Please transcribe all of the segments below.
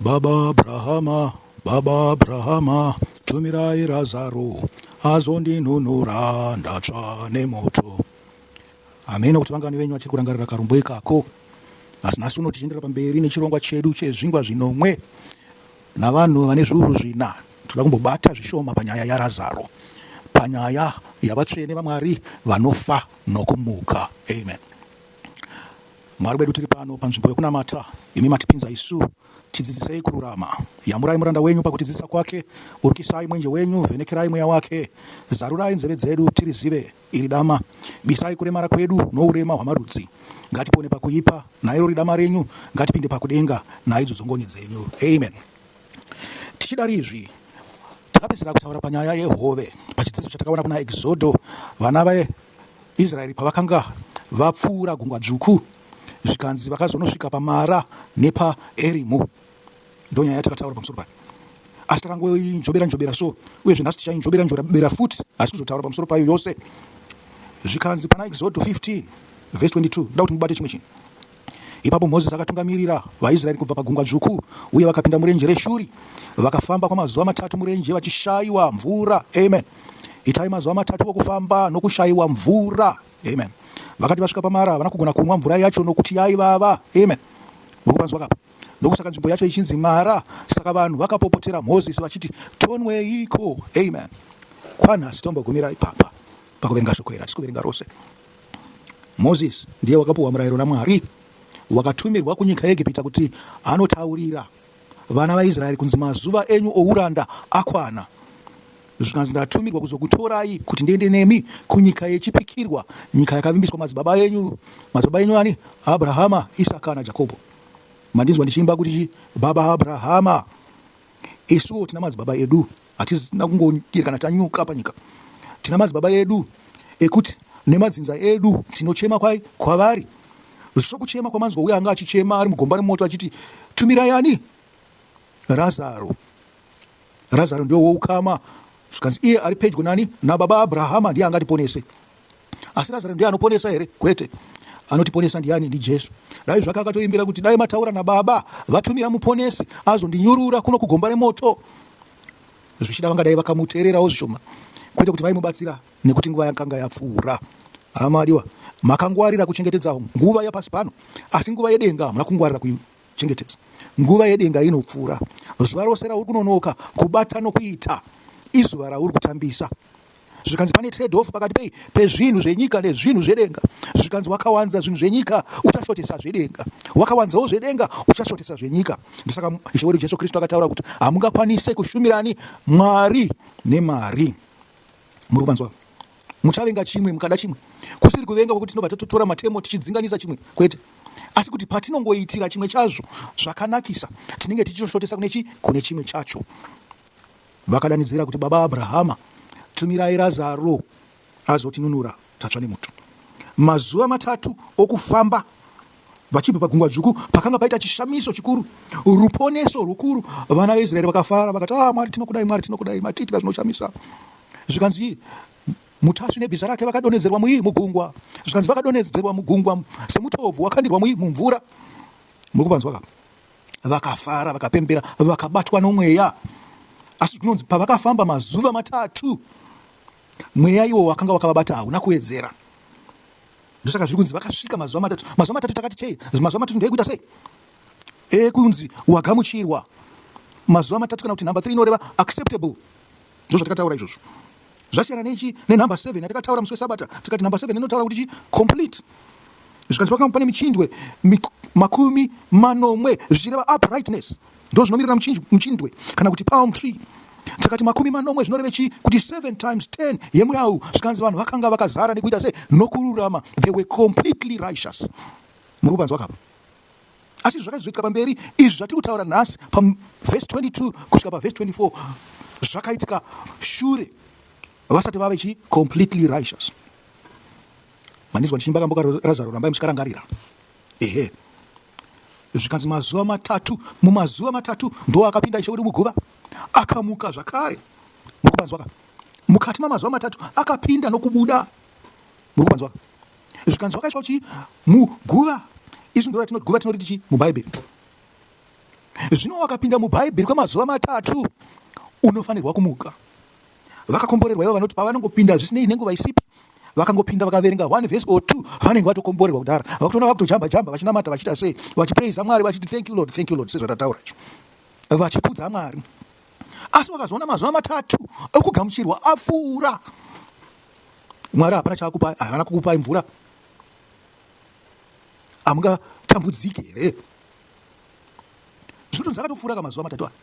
Baba Abrahama, Baba Abrahama, tumirai Razaro azondinunura ndatsva nemoto. Hameno kuti vangani venyu vachiri kurangarira karumbo ikako. Asi nhasi uno tichienderera pamberi nechirongwa chedu chezvingwa zvinomwe navanhu vane zviuru zvina. Toda kumbobata zvishoma panyaya yaRazaro, panyaya yavatsvene vaMwari vanofa nokumuka. Amen. Mwari wedu tiri pano panzvimbo yokunamata, imi matipinza isu, tidzidzisei kururama. Yamurai muranda wenyu pakutidzidzisa kwake, burukisai mwenje wenyu, vhenekerai mweya wake, zarurai nzeve dzedu tirizive iri dama, bisai kuremara kwedu nourema hwamarudzi. Ngatipone pakuipa, nairo ridama renyu, ngatipinde pakudenga naidzo dzongoni dzenyu. Amen. Tichidari izvi, takapedzisira kutaura panyaya yehove pachidzidzo chatakaona kuna Exodo, vana vaIsraeri pavakanga vapfuura Gungwa Dzvuku, zvikanzi vakazonosvika paMara nepaErimu. Ndonyaya yatakataura pamusoro payo, asi takangoinjobera njobera so, uyezve nhasi tichainjobera njobera futi, asi kuzotaura pamusoro payo yose. Zvikanzi pana Exodo 15 verse 22, ndoda kuti mubate chimwe chinhu. Ipapo Mozisi akatungamirira vaIsraeri kubva paGungwa Dzvuku, uye vakapinda murenje reShuri. Vakafamba kwamazuva matatu murenje vachishayiwa mvura. Amen. Itai mazuva matatu okufamba nokushayiwa mvura. Amen. Vakati vasvika paMara, havana kugona kunwa mvura yacho nokuti yaivava. Amen. Muri kupanzwa kapa? Ndokusaka nzvimbo yacho ichinzi Mara. Saka vanhu vakapopotera Mozisi vachiti, Tonweiko? Amen. Kwanhasi tombogumira ipapa pakuverenga shoko iri, hatisi kuverenga rose. Mozisi ndiye wakapuwa murayiro naMwari, wakatumirwa kunyika yeEgipita kuti anotaurira vana vaIsraeri kunzi mazuva enyu ouranda akwana. Zvikanzi ndatumirwa kuzokutorai kuti ndiende nemi kunyika yechipikirwa, nyika yakavimbiswa madzibaba enyu. Madzibaba enyu ani? Abrahama, Isaka naJakobho. Mandinzwa ndichiimba kuti chi baba Abrahama. Isuwo tina madzibaba edu, hatina kungoerekana tanyuka panyika. Tina madzibaba edu ekuti nemadzinza edu tinochema kwai kwavari. Sokuchema kwamanzwa uye anga achichema ari mugomba remoto achiti tumirai ani? Razaro. Razaro ndiwo woukama. Zvikanzi iye ari pedyo nani? Nababa Abrahama ndiye angatiponese. Asi Razaro ndiye anoponesa here? Kwete. Anotiponesa ndiani? NdiJesu. Dai zvake akatoimbira kuti dai mataura nababa vatumira muponesi azondinyurura kuno kugomba remoto. Zvichida vangadai vakamuteererawo zvishoma, kwete kuti vaimubatsira nekuti nguva yakanga yapfuura. Hama adiwa, makangwarira kuchengetedza nguva yapasi pano, asi nguva yedenga hamuna kungwarira kuichengetedza. Nguva yedenga inopfuura. Zuva rose rauri kunonoka kubata nokuita izuva rauri kutambisa. Zvikanzi pane trade off pakati pei pezvinhu zvenyika nezvinhu zvedenga. Zvikanzi wakawanza zvinhu zvenyika uchashotesa zvedenga, wakawanzawo zvedenga uchashotesa zvenyika. Ndisaka Ishe wedu Jesu Kristu akataura kuti hamungakwanise kushumirani Mwari nemari. Muri kupanzwa? Muchavenga chimwe mukada chimwe, kusiri kuvenga kwekuti tinobva tatotora matemo tichidzinganisa chimwe, kwete, asi kuti patinongoitira chimwe chazvo zvakanakisa tinenge tichitoshotesa kune chi kune chimwe chacho. Vakadanidzira kuti, Baba Abrahama, tumirai Razaro azotinunura, tatsva nemoto. Mazuva matatu okufamba vachibva paGungwa Dzvuku, pakanga paita chishamiso chikuru, ruponeso rukuru. Vana veIsraeri vakafara vakati, ah, Mwari tinokudai, Mwari tinokudai, matiitira zvinoshamisa. Zvikanzi mutasvi nebhiza rake vakadonhedzerwa mui mugungwa. Zvikanzi vakadonhedzerwa mugungwa semutobvu wakandirwa mui mumvura. Muri kupanzwa ka? Vakafara, vakapembera, vakabatwa nomweya. Asi zvinonzi pavakafamba mazuva matatu, mweya iwo wakanga wakavabata hauna kuwedzera. Ndosaka zviri kunzi vakasvika mazuva matatu. Mazuva matatu takati chei? Mazuva matatu ndeekuita sei? Ekunzi wagamuchirwa. Mazuva matatu kana kuti number 3 inoreva acceptable. Ndozvatakataura izvozvo. Zvasiyana nechi nenumber 7 yatakataura musi wesabata, tikati number 7 inotaura kuti chi complete. Zvikanzi pakanga pane michindwe 70 zvichireva uprightness. Ndozvinomirira muchindwe kana kuti palm tree. Tikati 70 zvinoreve chi kuti 7 times 10 yemurau. Zvikanzi vanhu vakanga vakazara nekuita se nokururama. They were completely righteous. Muri kupanzwa kapa? Asi izvi zvakazoitika pamberi, izvi zvatiri kutaura nhasi pavhesi 22 kusvika pavhesi 24 zvakaitika shure vasati vave chi completely righteous. Mandinzwa ndichiimba kambo kaRazaro, rambai muchikarangarira. Ehe, zvikanzi mazuva matatu, mumazuva matatu ndo akapinda Ishe wedu muguva, akamuka zvakare. Muri kupanzwa ka? Mukati mamazuva matatu akapinda nokubuda. Muri kupanzwa ka? Zvikanzi wakaiswa chii muguva. Isu ndo ratinoti guva tinoriti chii muBhaibheri. Zvino wakapinda muBhaibheri kwemazuva matatu, unofanirwa kumuka. Vakakomborerwa ivo vanoti pavanongopinda zvisinei nenguva isipi, vakangopinda vakaverenga one verse or two, vanenge vatokomborerwa kudhara. Vakutoona vakutojamba jamba vachinamata vachiita sei, vachipraisa Mwari vachiti thank you Lord, thank you Lord, sezvatataura izvo, vachikudza Mwari. Asi wakazoona mazuva matatu okugamuchirwa apfuura, Mwari hapana chaakupai, havana kukupai mvura, hamungatambudziki here? Zvinotonzi akatopfuura kamazuva matatu aya.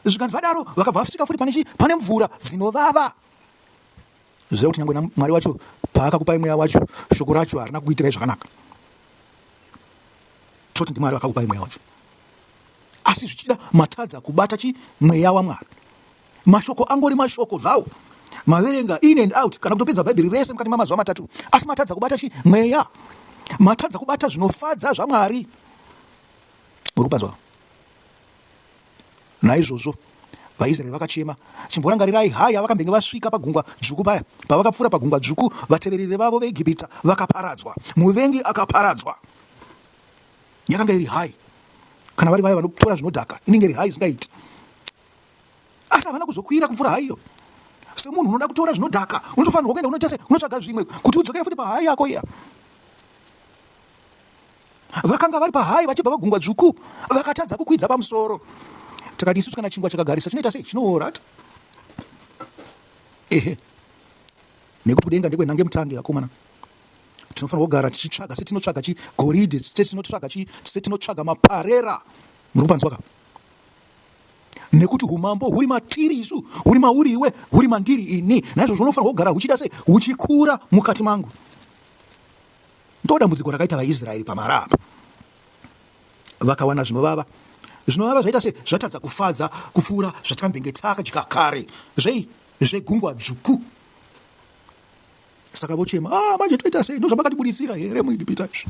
Zvikanzi vadaro vakabva vasvika futi pane chi pane mvura dzinovava. Zviya kuti nyangwe Mwari wacho paakakupai mweya wacho shoko racho harina kukuitirai zvakanaka. Toti ndiMwari vakakupai mweya wacho. Asi zvichida matadza kubata chi mweya waMwari. Mashoko angori mashoko zvawo. Maverenga in and out kana kutopedza Bhaibheri rese mukati mamazuva matatu. Asi matadza kubata chi mweya. Matadza kubata zvinofadza zvaMwari. Muri kupanzwa? Naizvozvo vaIsraeri vakachema. Chimborangarirai haya vakambenge vasvika paGungwa Dzvuku paya. Pavakapfuura paGungwa Dzvuku, vatevereri vavo veEgipita vakaparadzwa. Muvengi akaparadzwa. Yakanga iri hai. Kana vari vaya vanotora zvinodhaka, inenge iri hai isingaiti. Asi havana kuzokwira kupfuura hai iyo. Semunhu unoda kutora zvinodhaka, unotofanirwa kuenda unoita sei? Unotsvaga zvimwe kuti udzokere futi pahai yako iya. Vakanga vari pahai vachibva pagungwa dzvuku vakatadza kukwidza pamusoro. Takati isusu kana chingwa chakagarisa chinoita sei? Chinoora. Ehe. Nekuti kudenga ndekwenhange mutange akomana. Tinofanirwa kugara tichitsvaga setinotsvaga chigoridhe, setinotsvaga chi setinotsvaga maparera. Muri kupanzwa ka? Nekuti umambo huri matiri isu, huri mauri iwe, huri mandiri ini. Naizvozvo unofanirwa kugara huchiita sei? Huchikura mukati mangu. Ndo dambudziko rakaita vaIsraeri paMara apa. Vakawana zvinovava. Zvinovava zvaita se zvatadza kufadza kupfuura zvatakambenge takadya kare. Zvei? Zvegungwa dzvuku. Saka vochema, ah manje toita sei? Ndozvamakatibuditsira here muEgipita izvi?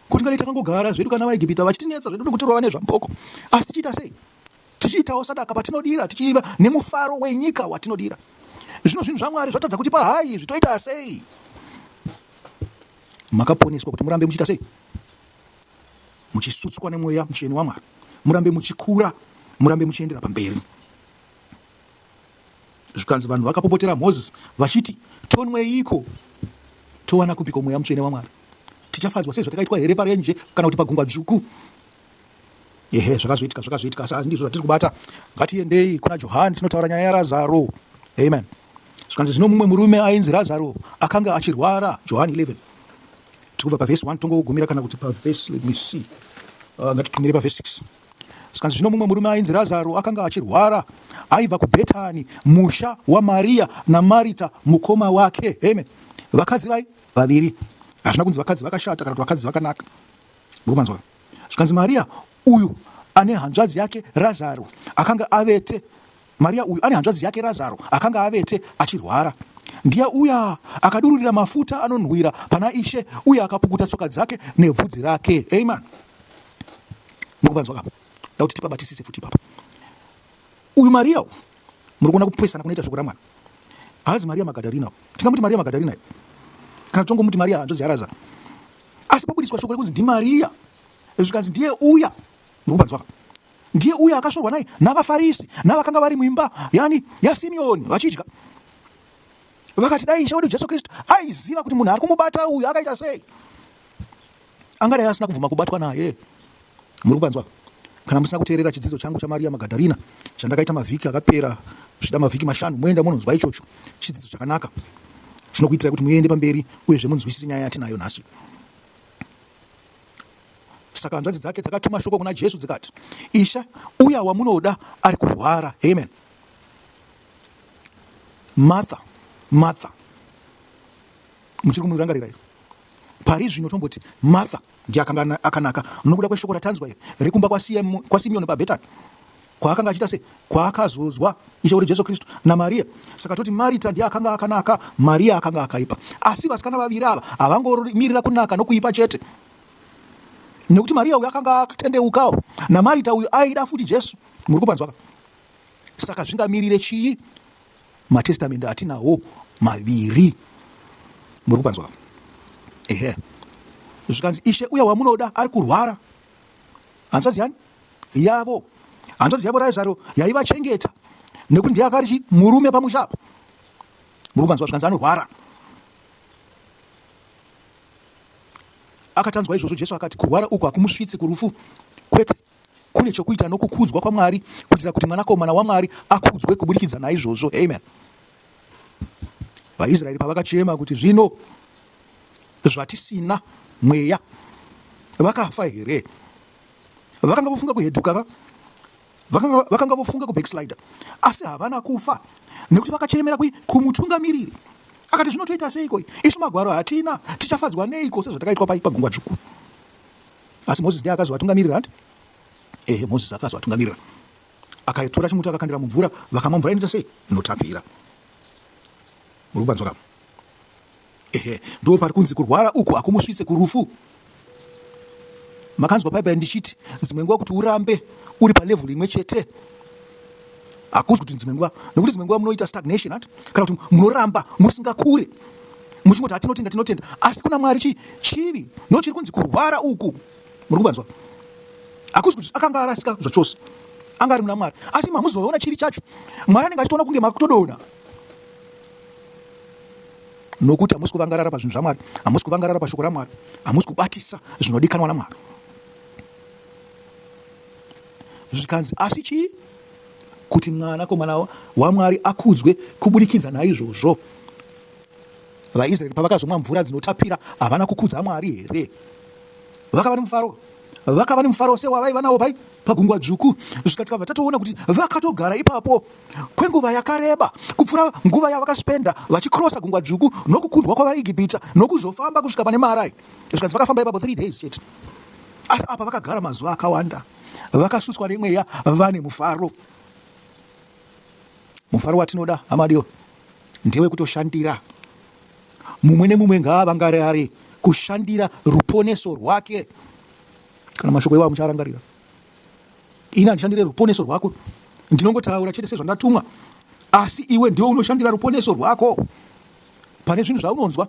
Kuti ngadai takangogara zvedu kana vaEgipita vachitinetsa zvedu nekutirova nezvamboko. Asi tichiita sei? Tichiitawo sadaka patinodira, tichiva nemufaro wenyika watinodira. Zvino zvinhu zvaMwari zvatadza kutipa hai izvi, toita sei? Makaponeswa kuti murambe muchiita sei? Muchisutswa nemweya mutsvene waMwari, murambe muchikura, murambe muchiendera pamberi. Zvikanzi vanhu vakapopotera Mozisi vachiti, tonweiko? Towana kupiko mweya mutsvene waMwari? Tichafadzwa sezvatakaitwa here parenje kana kuti pagungwa dzvuku? Ehe, zvakazoitika, zvakazoitika, asi ndizvo zvatiri kubata. Ngatiendei kuna Johani tinotaura nyaya yaRazaro. Amen. Zvikanzi zvino mumwe murume ainzi Razaro akanga achirwara. Johani 11. Tikubva pavhesi 1 tongogumira kana kuti pavhesi, let me see. Ngatigumire pavhesi 6. Zvikanzi zvino mumwe murume ainzi Razaro akanga achirwara. Aibva kuBhetani, musha waMaria naMarita mukoma wake. Amen. Vakadzi vai vaviri. Hazvina kunzi vakadzi vakashata kana kuti vakadzi vakanaka. Muri kumanzwa? Zvikanzi Maria uyu ane hanzvadzi yake Razaro akanga avete. Maria uyu ane hanzvadzi yake Razaro akanga avete achirwara. Ndiye uya akadururira mafuta anonhuwira pana Ishe uye akapukuta tsoka dzake nebvudzi rake. Amen. Muri kupanzwa kapa? Da kuti tipabatisise futi ipapa. Uyu Maria uyu muri kuona kupesana kunoita shoko raMwari. Haazi Maria Magadharina. Tingamuti Maria Magadharina here? Kana tongomuti Maria hanzvadzi yaRazaro. Asi pabudiswa shoko rekunzi ndiMaria, zvikanzi ndiye uya, muri kupanzwa ka? Ndiye uya akasvorwa naye navaFarisi navakanga vari muimba yani yaSimeoni vachidya. Vakati dai Ishe wedu Jesu Kristu aiziva kuti munhu ari kumubata uyu akaita sei, angadai asina kubvuma kubatwa naye. Muri kupanzwa? Kana musina kuteerera chidzidzo changu chaMaria Magadharina chandakaita mavhiki akapera, zvichida mavhiki mashanu, moenda mononzwa ichocho. Chidzidzo chakanaka chinokuitirai kuti muende pamberi uyezve munzwisise nyaya yatinayo nhasi. Saka hanzvadzi dzake dzakatuma shoko kuna Jesu dzikati, Ishe, uya wamunoda ari kurwara. Amen. Martha, Martha. Muchiri kumurangarira here? Pari zvino tomboti Martha ndiye akanga akanaka nokuda kweshoko ratanzwa iri rekumba kwaSimeoni paBhetani kwaakanga achiita sei kwaakazodzwa Ishe wedu Jesu Kristu naMaria. Saka toti Marita ndiye akanga akanaka, Maria akanga akaipa. Asi vasikana vaviri ava havangomirira kunaka nokuipa chete, nekuti Maria uyu akanga akatendeukawo naMarita uyu aida futi Jesu. Muri kupanzwa ka? Saka zvingamirire chii? Matestamende atinawo maviri. Muri kupanzwa? Ehe. Zvikanzi Ishe uya wamunoda ari kurwara. Hanzvadzi yani? yavo. Hanzvadzi yavo Razaro yaivachengeta nekuti ndiye akari chi murume pamusha apa. Murume anzwa zvikanzi anorwara. Akati anzwa izvozvo Jesu akati kurwara uku hakumusvitsi kurufu kwete kune chokuita nokukudzwa kwaMwari kuitira kuti mwanakomana waMwari akudzwe kuburikidza naizvozvo. Amen. VaIsraeri pavakachema kuti zvino zvatisina mweya vakafa here? Vakanga vofunga kuheduka ka? Vakanga, vakanga vofunga kubackslider asi havana kufa nekuti vakachemera kumutungamiriri. Akati zvino toita seiko isu magwaro hatina tichafadzwa neiko sezvatakaitwa pai pagungwa dzvuku. Asi Moses ndiye akazovatungamirira hanti? Ehe, Moses akazovatungamirira. Akatora chimuti akakandira mumvura, vakamwa mvura inoita sei? Inotapira. Muri kupanzwa ka? Ehe, ndipo pari kunzi kurwara uku hakumusvitse kurufu. Makanzwa pai pai ndichiti dzimwe nguva kuti urambe uri palevel imwe chete hakuzi kuti dzimwe nguva nekuti dzimwe nguva munoita stagnation hati kana kuti munoramba musingakure muchingoti hatinotenda tinotenda asi kuna Mwari chi chivi ndo chiri kunzi kurwara uku muri kubanzwa hakuzi kuti akanga arasika zvachose anga ari muna Mwari asi mamuzoona chivi chacho Mwari anenge achitoona kunge makutodona nokuti hamusi kuvangarara pazvinhu zvaMwari, hamusi kuvangarara pashoko raMwari, hamusi kubatisa zvinodikanwa naMwari. Zvikanzi asi chii? Kuti mwanakomana waMwari akudzwe kuburikidza naizvozvo. VaIsraeri pavakazomwa mvura dzinotapira havana kukudza Mwari here? Vakava nemufaro, vakava nemufaro sewavaiva nawo pai pagungwa dzvuku. Svika tikabva tatoona kuti vakatogara ipapo kwenguva yakareba kupfuura nguva yavakaspenda vachikrosa gungwa dzvuku nokukundwa kwavaEgipita nokuzofamba kusvika pane Marai. Zvikanzi vakafamba ipapo 3 days chete, asi apa vakagara mazuva akawanda vakasuswa nemweya vane mufaro. Mufaro watinoda hamadiwa ndewekutoshandira. Mumwe nemumwe ngaavangarare kushandira ruponeso rwake. Kana mashoko iwawo mucharangarira, ini handishandire ruponeso rwako, ndinongotaura chete sezvandatumwa, asi iwe ndiwe unoshandira ruponeso rwako. Pane zvinhu zvaunonzwa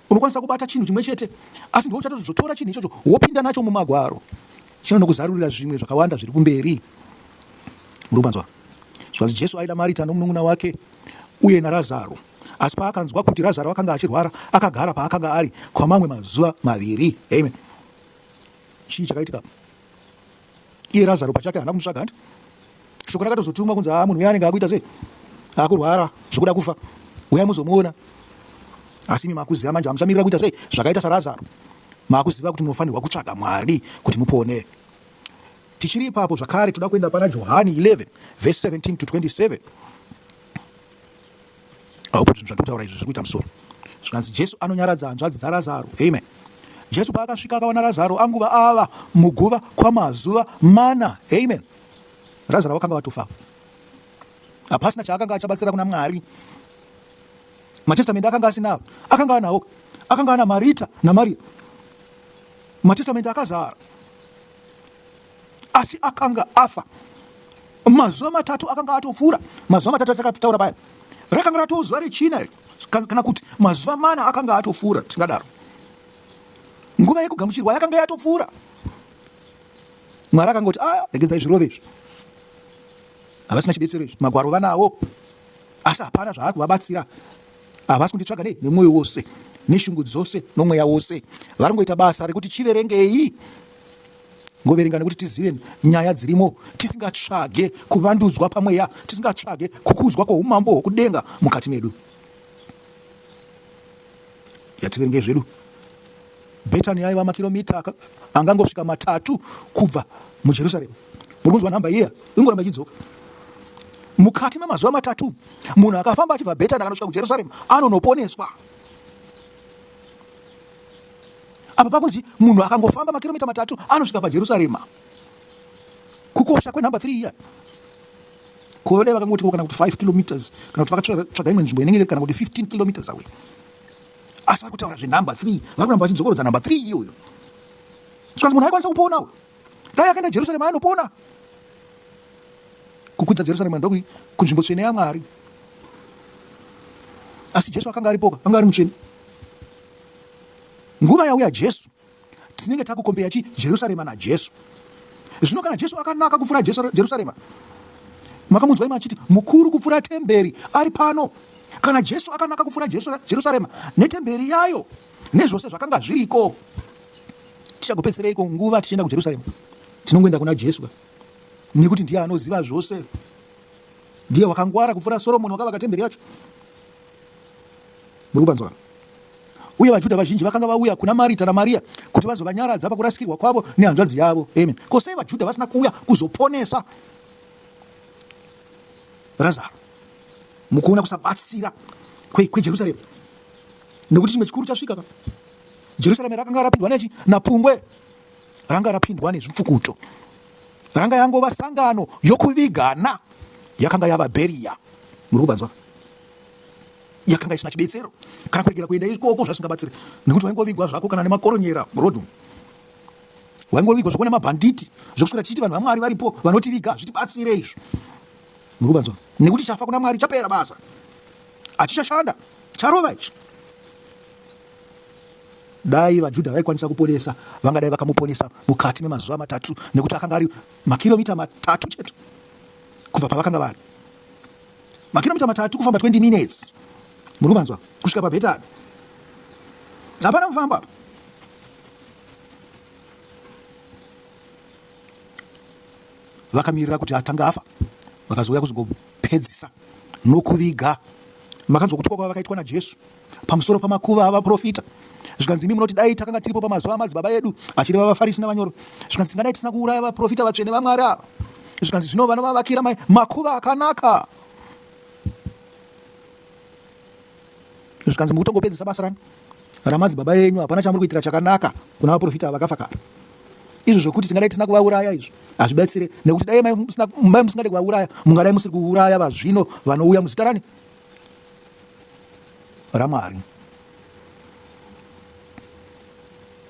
unokwanisa kubata chinhu chimwe chete, asi ndiwe uchatozotora chinhu ichocho wopinda nacho mumagwaro, chinonokuzarurira zvimwe zvakawanda zviri kumberi. Muri kupanzwa? Zvikanzi Jesu aida Marita nomunun'una wake uye naRazaro. Asi paakanzwa kuti Razaro akanga achirwara, akagara paakanga ari kwamamwe mazuva maviri. Amen. Chii chakaitika? Iye Razaro pachake haana kumutsvaga hanti? Shoko rakatozotumwa kunzi haa munhu uya anenge akuita sei? Akurwara zvekuda kufa. Uyai muzomuona. Asi imi makuziva manje hamuchamirira kuita sei? Zvakaita saRazaro. Makuziva kuti munofanirwa kutsvaga Mwari kuti mupone. Tichiri ipapo zvakare toda kuenda pana Johani 11 verse 17 to 27. Apo zvinhu zvatokutaura izvi zviri kuita musoro. Zvikanzi Jesu anonyaradza hanzvadzi dzaRazaro. Amen. Jesu paakasvika akawana Razaro anguva ava muguva kwamazuva mana. Amen. Razaro wakanga watofa. Hapasina chaakanga achabatsira kuna Mwari. Matestamende akanga asinawo. Akanga anawo. Akanga ana Marita naMaria. Matestamende akazara. Asi akanga afa mazuva matatu akanga atopfuura. Mazuva matatu atakataura paya rakanga ratoo zuva rechina kana kuti mazuva mana akanga atopfuura, tingadaro. Nguva yekugamuchirwa yakanga yatopfuura. Mwari akangoti aya, regedzai zvirove izvi, havasina chibetsero izvi, magwaro vanawo asi hapana zvaari kuvabatsira. Havasi kunditsvaga nei nemwoyo wose neshungu dzose nomweya wose. Vari kungoita basa rekuti chiverengei Ngoverenga nekuti tizive nyaya dzirimo, tisingatsvage kuvandudzwa pamweya, tisingatsvage kukudzwa kwoumambo hwokudenga mukati medu. Yativerenge zvedu. Bhetani yaiva makiromita angangosvika matatu kubva muJerusarema. Muri kunzwa nhamba iya ingoramba ichidzoka. Mukati memazuva matatu munhu akafamba achibva Bhetani akanosvika kuJerusarema anonoponeswa. Apa pakunzi munhu akangofamba makiromita matatu anosvika paJerusarema. Kukosha kwenhamba 3 iya. Ko dai vakangoti kana kuti 5 kilometers kana kuti vakatsvaga imwe nzvimbo inenge kana kuti 15 kilometers away. Asi vari kutaura zvenhamba 3, vari kuramba vachidzokorodza nhamba 3 iyoyo. Zvikanzi munhu aikwanisa kuponawo. Dai akaenda Jerusarema ainopona. Kukudza Jerusarema ndokui kunzvimbo tsvene yaMwari. Asi Jesu akanga aripoka, anga ari mutsvene. Nguva yauya Jesu, tinenge takukombeya chi Jerusarema naJesu. Zvino kana Jesu akanaka kupfuura Jerusarema, makamunzwa imi achiti mukuru kupfuura temberi ari pano. Kana Jesu akanaka kupfuura Jerusarema netemberi yayo nezvose zvakanga zviriko, tichagopedzereiko nguva tichienda kuJerusarema? Tinongoenda kuna Jesu nekuti ndiye anoziva zvose, ndiye wakangwara kupfuura Soromoni wakavaka temberi yacho. Muri kupanzwa? Uye vaJudha vazhinji vakanga vauya kuna Marita naMaria kuti vazovanyaradza pakurasikirwa kwavo nehanzvadzi yavo. Amen. Ko sei vaJudha vasina kuuya kuzoponesa Razaro? Mukuona kusabatsira kweJerusarema, nekuti chimwe chikuru chasvika ka. Jerusarema rakanga rapindwa nechi napungwe, ranga rapindwa nezvipfukuto, ranga yangova sangano yokuvigana, yakanga yava bheria. Muri kubanzwa? Yakanga isina chibetsero kana kuregera kuenda ikoko zvasingabatsiri nekuti waingovigwa zvako kana nemakoronyera muroad umu, waingovigwa zvako nemabhanditi, zvekuswera tichiti vanhu vaMwari varipo vanotiviga, zvitibatsire izvo. Muri kubanzwa? Nekuti chafa kuna Mwari chapera basa, hachichashanda, charova ichi. Dai vaJudha vaikwanisa kuponesa, vangadai vakamuponesa mukati memazuva matatu, nekuti akanga ari makiromita 3 chete kubva pavakanga vari. Makiromita 3 kufamba 20 minutes, muri kubanzwa, kusvika paBhetani. Hapana kufamba apa. Vakamirira kuti atanga afa, vakazouya kuzongopedzisa nokuviga. Makanzwa kutukwa kwavakaitwa naJesu pamusoro pamakuva avaprofita. Zvikanzi, imi munoti dai takanga tiripo pamazuva amadzibaba edu, achireva vaFarisi navanyoro. Zvikanzi, tingadai tisina kuuraya vaprofita vatsvene vaMwari ava. Zvikanzi, zvino vanovavakira makuva akanaka. Zvikanzi, mukutongopedzisa basa rani ramadzibaba enyu, hapana chamuri kuitira chakanaka kuna vaprofita vakafa kare. Izvo zvokuti tingadai tisina kuvauraya izvo hazvibatsire, nekuti dai mai musingade kuvauraya, mungadai musiri kuuraya vazvino vanouya muzita rani raMwari.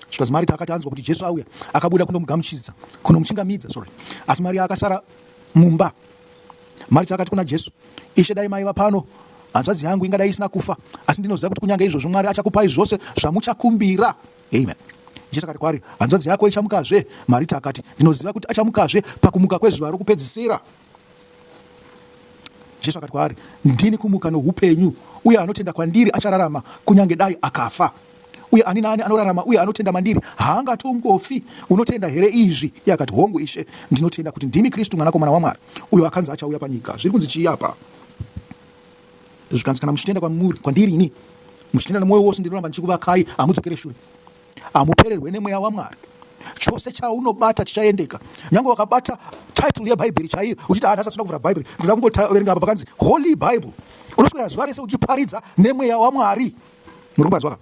Zvikanzi Marita akati anzwa kuti Jesu auya, akabuda kundomugamuchidza, kunomuchingamidza, sorry. Asi Maria akasara mumba. Marita akati kuna Jesu, Ishe, dai maiva pano, hanzvadzi yangu ingadai isina kufa. Asi ndinoziva kuti kunyange izvozvo Mwari achakupai zvose zvamuchakumbira. Amen. Jesu akati kwaari, hanzvadzi yako ichamukazve. Marita akati, ndinoziva kuti achamukazve pakumuka kwezuva rokupedzisira. Jesu akati kwaari, ndini kumuka noupenyu, uye anotenda kwandiri achararama kunyange dai akafa. Uye ani naani anorarama uye anotenda mandiri haangatongofi. Unotenda here izvi? Iye akati, hongu Ishe, ndinotenda kuti ndimi Kristu mwanakomana waMwari, uyo akanzi achauya panyika. Zviri kunzi chii apa? Zvikanzi, kana muchitenda kwamuri, kwandiri ini, muchitenda nemwoyo wose, ndinoramba ndichikuvakai, hamudzokere shure, hamupererwe nemweya waMwari. Chose chaunobata chichaendeka. Nyange wakabata title yeBhaibheri chaiyo uchiti, ah, nhasi hatina kuvhura Bhaibheri, ndinoda kungoverenga apa pakanzi Holy Bible. Unoswera zuva rese uchiparidza nemweya waMwari. Muri kupanzwa ka?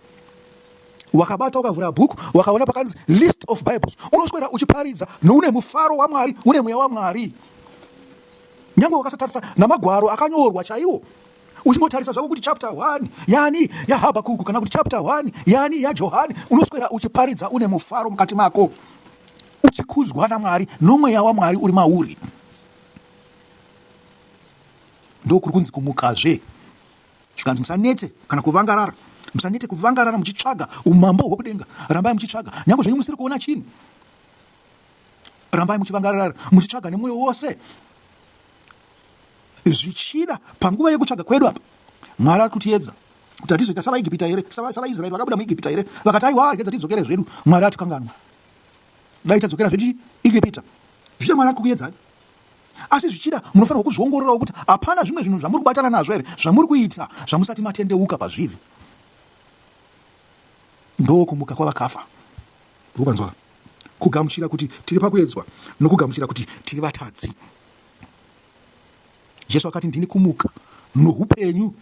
Wakabata ukavhura bhuku wakaona pakanzi list of Bibles, unoswera uchiparidza noune mufaro waMwari, une mweya waMwari. Nyange wakasatarisa namagwaro akanyorwa chaiwo, uchingotarisa zvako kuti chapter 1 yani yaHabakuku kana kuti chapter 1 yani yaJohani, unoswera uchiparidza une mufaro mukati mako, uchikudzwa naMwari nomweya waMwari uri mauri. Ndokuri kunzi kumukazve. Zvikanzi musanete kana kuvangarara, musanete kuvangarara muchitsvaga umambo hwokudenga. Rambai muchitsvaga nyange zvenyu musiri kuona chinhu. Rambai muchivangarara muchitsvaga nemwoyo wose. Zvichida panguva yekutsvaga kwedu apa Mwari ari kutiedza kuti hatizoita savaEgipita here, savaIsraeri vakabuda muEgipita here, vakati aiwa, regedza tidzokere zvedu, Mwari atikanganwa. Dai tadzokera zvedu Egipita. Zvichida Mwari ari kukuedzai. Asi zvichida munofanirwa kuzviongororawo kuti hapana zvimwe zvinhu zvamuri kubatana nazvo here zvamuri kuita zvamusati matendeuka pazviri. Ndokumuka kwavakafa. Rubanzwa kugamuchira kuti tiri pakuedzwa nokugamuchira kuti tiri vatadzi. Jesu akati, ndini kumuka noupenyu,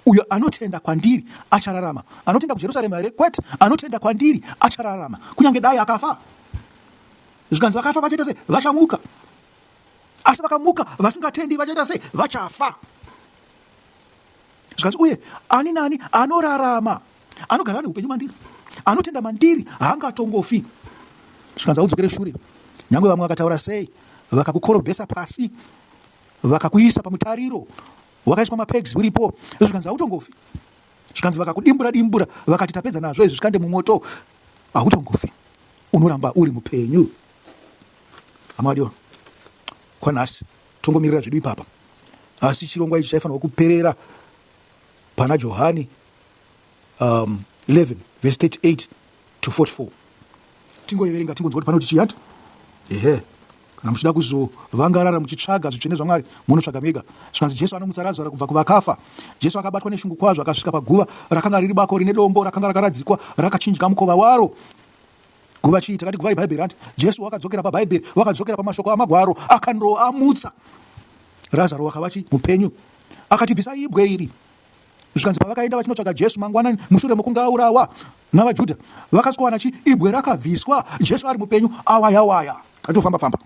uyo anotenda kwandiri achararama. Anotenda kuJerusarema here? Kwete. Anotenda kwandiri achararama kunyange dai akafa. Zvikanzi vakafa vachaita sei? Vachamuka. Asi vakamuka vasingatendi vachaita sei? Vachafa. Zvikanzi uye ani nani anorarama anogara ane upenyu mandiri, anotenda mandiri haangatongofi. Zvikanzi haudzokere shure, nyange vamwe vakataura sei, vakakukorobhesa pasi, vakakuisa pamutariro wakaiswa mapegs uripo, zvikanzi hautongofi. Zvikanzi vakakudimbura dimbura, vakati tapedza nazvo izvi, zvikande mumoto, hautongofi, unoramba uri mupenyu. Hama vadiwa, kwanhasi tongomirira zvedu ipapa. Asi chirongwa ichi chaifanirwa kuperera pana Johani 11 verse 38 to 44. Tingoiverenga tingonzwa kuti panoti chii hanti? Ehe. Kana muchida kuzovangarara muchitsvaga zvitsvene zvaMwari, munotsvaga mega. Zvikanzi Jesu anomutsa Razaro kubva kuvakafa. Jesu akabatwa neshungu kwazvo akasvika paguva rakanga riri bako rine dombo rakanga rakaradzikwa rakachinja mukova waro. Guva chii? Takati guva ibhaibheri hanti? Jesu wakadzokera pabhaibheri, wakadzokera pamashoko amagwaro akandoamutsa. Razaro wakava chi mupenyu. Akati bvisai ibwe iri. Zvikanzi pavakaenda vachinotsvaga Jesu mangwanani mushure mokunge aurawa navaJudha, vakasvikowana chi ibwe rakabviswa, Jesu ari mupenyu awaya waya atofamba famba.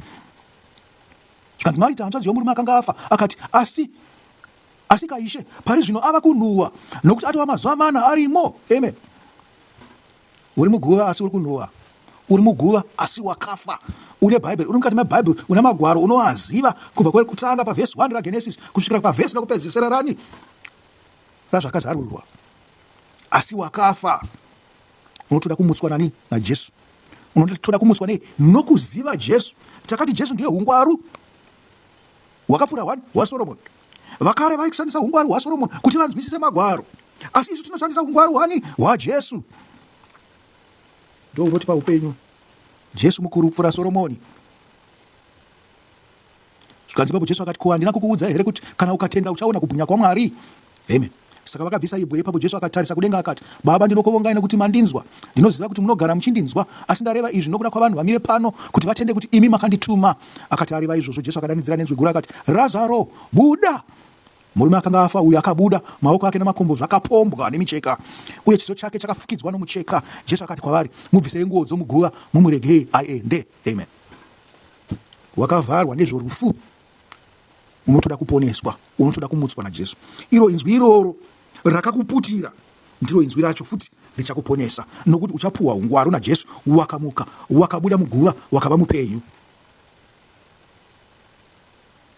Zvikanzi Marita hanzvadzi yomurume akanga afa akati, asi asika Ishe, pari zvino ava kunhuhwa nokuti atova mazuva mana arimo. Amen. Uri muguva asi uri kunhuhwa. Uri muguva asi wakafa. Une Bhaibheri, uri mukati meBhaibheri, une magwaro unoaziva kubva kwekutanga pavhesi 1 raGenesis kusvikira pavhesi rakupedzisira rani razvakazarurwa. Asi wakafa. Unotoda kumutswa nani? NaJesu. Unotoda kumutswa nei? Nokuziva Jesu. Takati Jesu ndiye ungwaru hwakapfuura hwani hwaSoromoni. Vakare vaishandisa ungwaru hwaSoromoni kuti vanzwisise magwaro, asi isu tinoshandisa ungwaru hwani hwaJesu. Ndo unotipa upenyu. Jesu mukuru kupfuura Soromoni. Zvikanzi ipapo Jesu akati, ko handina kukuudza here kuti kana ukatenda uchaona kubwinya kwaMwari? Amen. Saka vakabvisa ibwe. Ipapo Jesu akatarisa kudenga akati, Baba, ndinokuvongai nokuti mandinzwa. Ndinoziva kuti munogara muchindinzwa, asi ndareva izvi nokuda kwavanhu vamire pano, kuti vatende kuti imi makandituma. Akati areva izvozvo, Jesu akadanidzira nenzwi guru akati, Razaro, buda! Murume akanga afa uyu akabuda, maoko ake namakumbo zvakapombwa nemicheka, uye chiso chake chakafukidzwa nomucheka. Jesu akati kwavari, Mubvisei nguo dzomuguva, mumuregei aende. Amen. Wakavharwa nezvorufu unotoda kuponeswa, unotoda kumutswa naJesu. Iro inzwi iroro rakakuputira ndiro inzwi racho futi richakuponesa, nokuti uchapuhwa ungwaru naJesu. Wakamuka, wakabuda muguva, wakava mupenyu.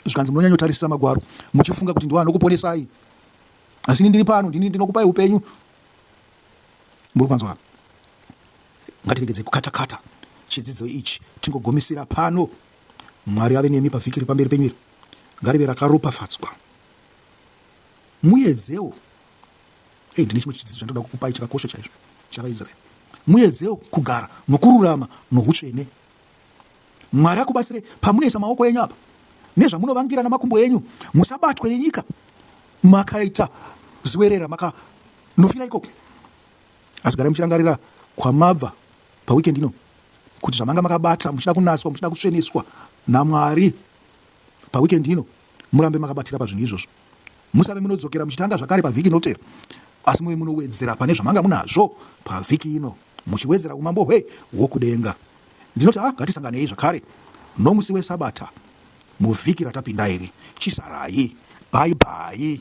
Zvikanzi munonyanyotarisisa magwaro muchifunga kuti ndiwo anokuponesai, asi ini ndiri pano, ndini ndinokupai upenyu. Muri kwanzwa? Ngatiregedzei kukata-kata chidzidzo ichi, tingogumisira pano. Mwari ave nemi pavhiki riri pamberi penyu iri, ngarive rakaropafadzwa. Muedzewo. Hey, ndine chimwe chidzidzo chandinoda kukupai chakakosha chaizvo chavaIsraeri. Muedzewo kugara nokururama nohutsvene. Mwari akubatsire pamunoisa maoko enyu apa nezvamunovangira namakumbo enyu, musabatwe nenyika makaita ziwerera makanofira ikoko. Asi garai muchirangarira kwamabva paweekend ino kuti zvamanga makabata muchida kunatswa muchida kutsveneswa naMwari paweekend ino murambe makabatira pazvinhu izvozvo. Musave munodzokera muchitanga zvakare pavhiki inotevera, asi muve munowedzera pane zvamanga munazvo pavhiki ino, muchiwedzera umambo hwe hwokudenga. Ndinoti ah, ngatisanganei zvakare nomusi weSabata muvhiki ratapinda iri. Chisarai. Bye bye.